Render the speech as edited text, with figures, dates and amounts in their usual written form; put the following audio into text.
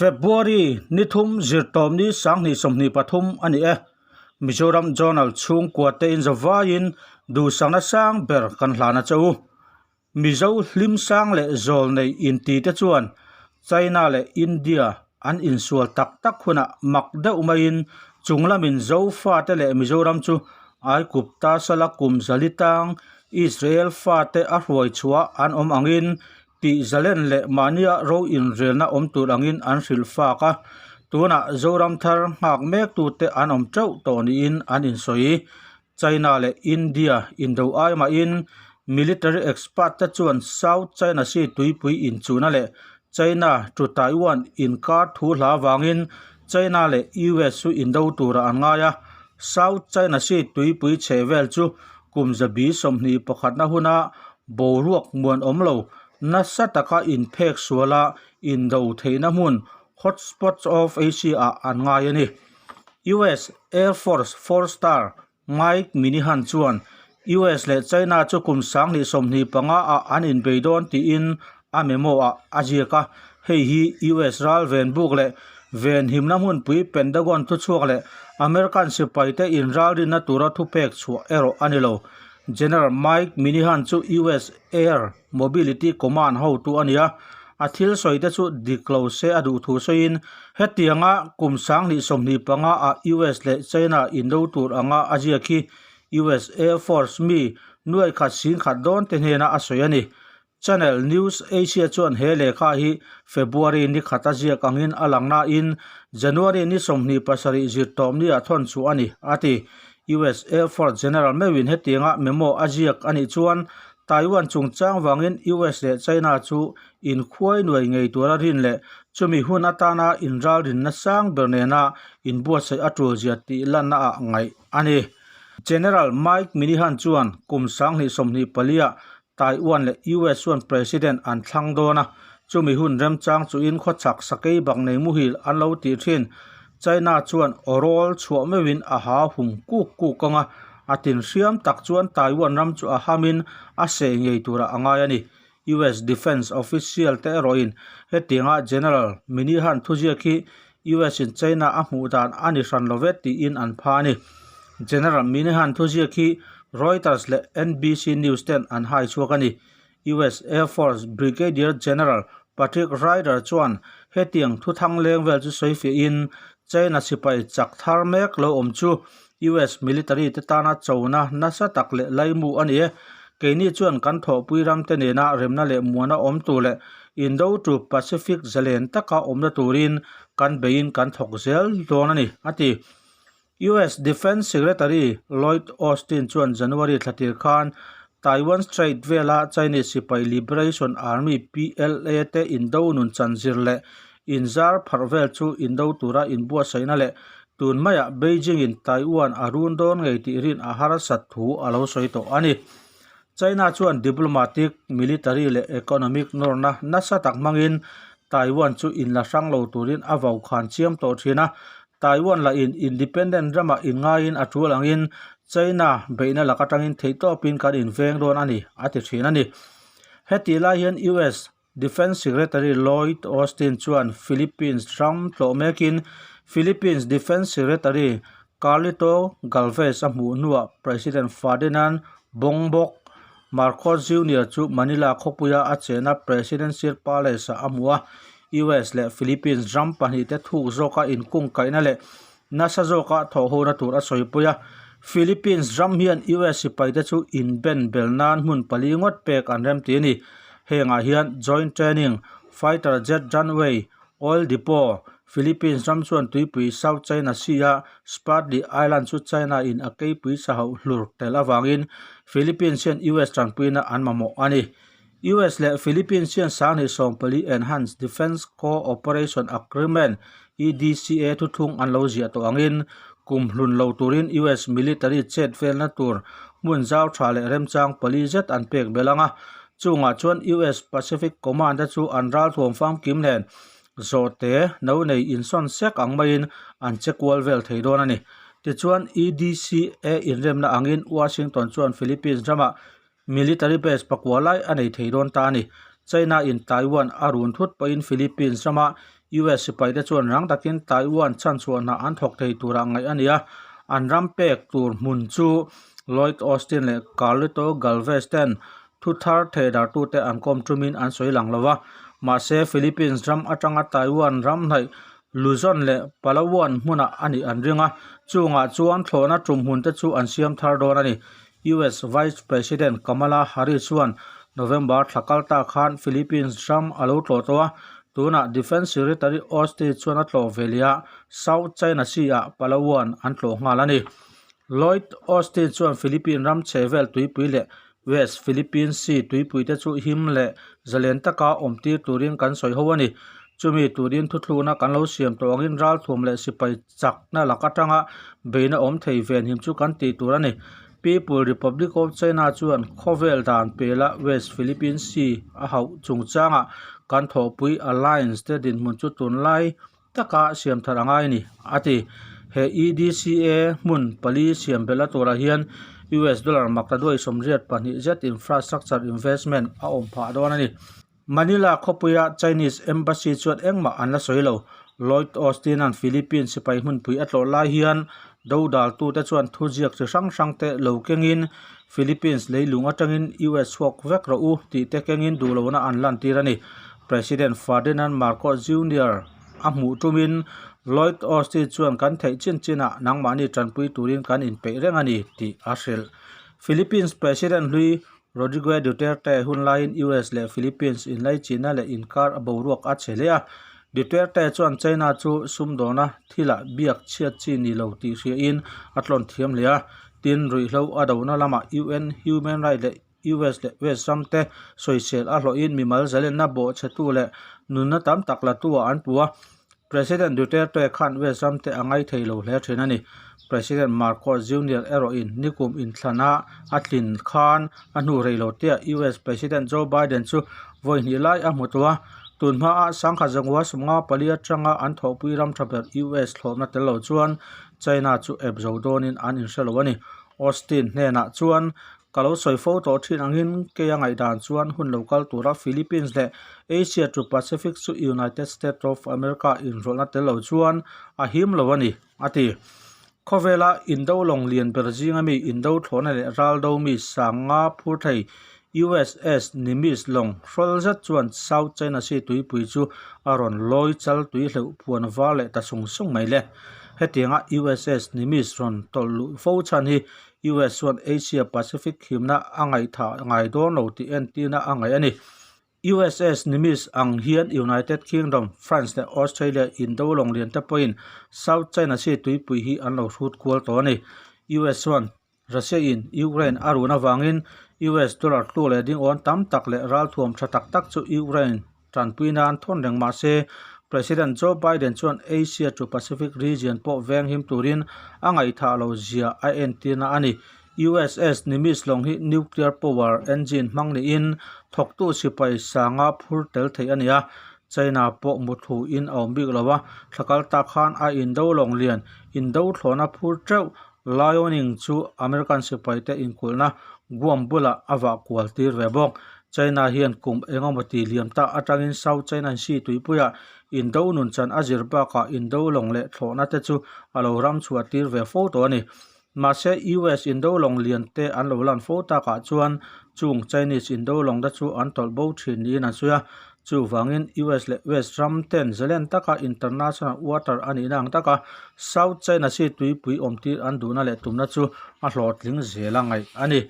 February ni thum zirtawmni 2023 a ni e. Mizoram Journal chhungkua te inzavaiin duhsakna sang ber kan hlan a che u. Mizo hlim sang leh zawl nei inti te chuan China leh India an insual tak tak hunah mak deuh maiin chung lamin Zofate leh Mizoram chu Aikupta sala kum zali tang Israel fate a hruai chhuah an awm angin tih zalen leh mahnia ro inrelna awm tur angin an hrilh fak a, tunah Zoram thar nghak mektute an awm teuh tawh niin an insawi. China leh India indo ai mahin military expert te chuan South China Sea tuipui inchuhna leh China to Taiwan inkar thu hla vangin China leh US chu indo turah an ngai a. South China Sea tuipui chheh vel chu kum zabi 21na huna boruak muanawm lo nasa taka inphek suala indo theihna hmun hotspots of Asia ah an ngai a ni. US Air Force four star Mike Minihan chuan US leh China chu kum 2025 ah an inbei dawn tiin a memo ah a ziak a, hei hi US ral ven buk leh venhimna hmunpui Pentagon thuchhuak leh American sipaite inralrinna tura thupek chhuah erawh a ni lo. General Mike Minihan chu US Air Mobility Command hotu a ni a, a thil sawi te chu dik lo se a duh thu sawiin hetianga kum 2025 ah US leh China indo tur anga a ziak hi US Air Force mi nuai khat sing khat dawn te hnena a sawi a ni. Channel News Asia chuan he lehkha hi February ni khat a ziak angin a lang nain January ni 27 zirtawpni ah thawn chhuah a ni, a ti. US Air Force General meuhin hetianga memo a ziak a nih chuan Taiwan chungchang vangin US leh China chu inkhuai nuai ngei tura rin leh chumi hun atana inralrinna sang ber nena inbuatsaih a tulzia tih lanna ah ngaih a ni. General Mike Minihan chuan kum 2024 ah Taiwan leh US chuan President an thlang dawn a, chumi hun remchang chuin khawchhak sakei bak nei muhil an lo tih thin. China chuan awrawl chhuah meuhin a ha hum kuk kuk ang a, a tin hriam tak chuan Taiwan ram chu a hamin a seh ngei turah a ngai a ni. US Defence official te erawhin hetianga General Minihan thuziak hi US in China a hmuh dan a ni hran lo ve tiin an pha a ni. General Minihan thuziak hi Reuters leh NBC News ten an hai chhuak a ni. US Air Force Brigadier General Patrick Ryder chuan hetiang thuthang leng vel chu sawi fiahin China sipai chak thar mek lo awm chu US military te tana chona nasa tak leh laimu a ni e. Keini chuan kan thawhpui ram te nena remna leh muana awm tur leh Indo to Pacific zalen taka awmna turin kan beiin kan thawk zel dawn a ni, a ti. US Defence Secretary Lloyd Austin chuan January thla tir khan Taiwan Strait vela Chinese sipai Liberation Army, PLA, te indo nun chan zir leh inzar pharh vel chu indo tura inbuatsaihna leh tun maiah Beijing in Taiwan a run dawn ngei tih rin a harsat thu a lo sawi tawh a ni. China chuan diplomatic, military leh economic nawrna nasa tak hmangin Taiwan chu inla hrang lo turin a vau khan chiam tawh thin a, Taiwan lah in independent ramah inngaiin a tul angin China beihna lak atangin theihtawpin kan inveng dawn a ni, a ti thin a ni. Hetih lai hian US Defence Secretary Lloyd Austin chuan Philippines ram tlawh mekin Philippines Defence Secretary Carlito Galvez a hmuh hnuah President Ferdinand Bongbong Marcos Junior chu Manila khawpuia a chena Presidential Palace-ah a hmu a, US leh Philippines ram pahnihte thuk zawka inkungkaihna leh nasa zawka thawhhona tur a sawipui a. Philippines ram hian US sipaite chu inben bel nan hmun pali ngawt pek an remti a ni. Hengah hian Joint Training, Fighter Jet Runway, Oil Depot, Philippines ram chuan tuipui South China Sea-a Spratly Island chu China-in a keipui sahauh hlur tel avangin Philippines hian US tanpuina an mamawh a ni. US leh Philippines hian 2014 Enhanced Defence Co-operation Agreement, EDCA, thuthlung an lo ziah tawh angin kum hlun lo turin US military chet velna tur hmun zau tha leh remchang pali zet an pek belh ang a. Chungah chuan US Pacific Command-a chu an ralthuam famkim nen Zawhte no nei insawn sek ang maiin an che kual vel thei dawn a ni. Tichuan, EDCA inremna angin Washington chuan Philippines ramah military base pakua lai a nei thei dawn ta a ni. China in Taiwan a run thut pawhin Philippines ramah US sipaite chuan rang takin Taiwan chhanchhuah hna an thawk thei turah ngaih a ni a, an ram pek tur hmun chu Lloyd Austin leh Carlito Galvez ten thu thar thehdartute an kawm tumin an sawi lang lo va. Mahse, Philippines ram atanga Taiwan ram hnaih Luzon leh Palawan hmunah a nih an ring a, chungah chuan thlawhna tum hmunte chu an siam thar dawn a ni. US Vice President Kamala Harris chuan November thla kal ta khan Philippines ram a lo tlawh tawh a, tunah Defence Secretary Austin chuan a tlawh ve leh a, South China Sea-ah Palawan an tlawh nghal a ni. Lloyd Austin chuan Philippine ram chhehvel tuipui leh West Philippine Sea tuipui te chu him leh zalen taka awm tir turin kan sawi ho a ni. Chumi turin thuthlukna kan lo siam tawh angin ralthuam leh sipai chakna lak atanga beihna awm thei venhim chu kan tih tur a ni. People Republic of China chuan khawvel dan pela West Philippine Sea a hauh chungchangah kan thawhpui alliance te dinhmun chu tunlai taka siam thar a ngai a ni, a ti. He EDCA hmun pali siam belh a turah hian US dollar makta duai 82 zet infrastructure investment a awm phah dawn a ni. Manila khawpuia Chinese Embassy chuan engmah an la sawi lo. Lloyd Austin-a'n Philippines sipai hmunpui a tlawh lai hian dodaltute chuan thuziak chi hrang hrangte lo kengin Philippines leilung atangin US chhuak vek rawh u tih te kengin duhlohna an lantir a ni. President Ferdinand Marcos Junior a hmuh tumin Lloyd Austin chuan kan theih chin chinah nangmahni tanpui turin kan inpeih reng a ni tih a hrilh. Philippines President hlui Rodrigo Duterte hun laiin US leh Philippines inlaichihna leh inkar a boruak a chhe hle a. Duterte chuan China chu sumdawna thilah biak chhiat chi ni lo tih hriain a tlawn thiam hle a. Tin, ruihhlo a dona lamah UN Human Rights leh US leh West ram te sawisel a hlawhin mimal zalenna bawhchhetu leh nunna tam tak latu-ah an puh a. President Duterte khan West ram te a ngaithei lo hle thin a ni. President Marcos Junior erawhin nikum inthlana a tlin khan a hnu rei lo tia US President Joe Biden chu vawi hnih lai a hmu tawh a. Tun hmaah sangkhat zangua 54 atanga an thawhpui ram tha ber US thlawhna tel lo chuan China chu ep zo dawnin an inhre lo a ni. Austin hnenah chuan Ka lo sawi fo tawh thin angin kei a ngaihdan chuan hun lo kal tura Philippines leh Asia to Pacific chu United States of America inrawlhna tel lo chuan a him lo a ni, a ti. Khawvela indo lawng lian ber zinga mi indo thlawhna leh ral do mi sanga phur thei USS Nimitz lawng hrawl zet chuan South China Sea tuipui chu a rawn lawi chal tui hleuh phuan var leh ta sung sung mai le. Hetianga USS Nimitz rawn tawlh luh fo chhan hi US chuan Asia Pacific himna a ngaihthah ngai dawn lo tih entirna a ngaih a ni. USS Nimitz ang hian United Kingdom, France leh Australia indo lawng lian te pawhin South China Sea tuipui hi an lo hrut kual tawh a ni. US chuan Russia in Ukraine a run avangin US dollar tlu leh dingawn tam tak leh ralthuam tha tak tak chu Ukraine Tanpui nan thawn reng mah se, President Joe Biden chuan Asia to Pacific region pawh venghim turin a ngaihthah lo zia a entirna a ni. USS Nimitz lawng hi nuclear power engine hmang niin thawktu sipai sanga phur tel theih a ni a. China pawh muthu in a awm bik lo a, thla kal tak khan a indo lawng lian indo thlawhna phur teuh Liaoning chu American sipaite inkulhna Guam bulah a vah kual tir ve bawk. China hian kum engemaw ti liam ta atangin South China Sea tuipuiah indo nun chan a zir bakah indo lawng leh thlawhna te chu a lo ram chhuah tir ve fo tawh a ni. Mahse, US indo lawng lian te an lo lan fo takah chuan chung Chinese indo lawng te chu an tawlh bo thin niin an sawi a. Chuvangin US leh West ram ten zalen taka international water a nihna ang taka South China Sea tuipui awmtir an duhna leh tumna chu a hlawhtling zel a ngaih a ni.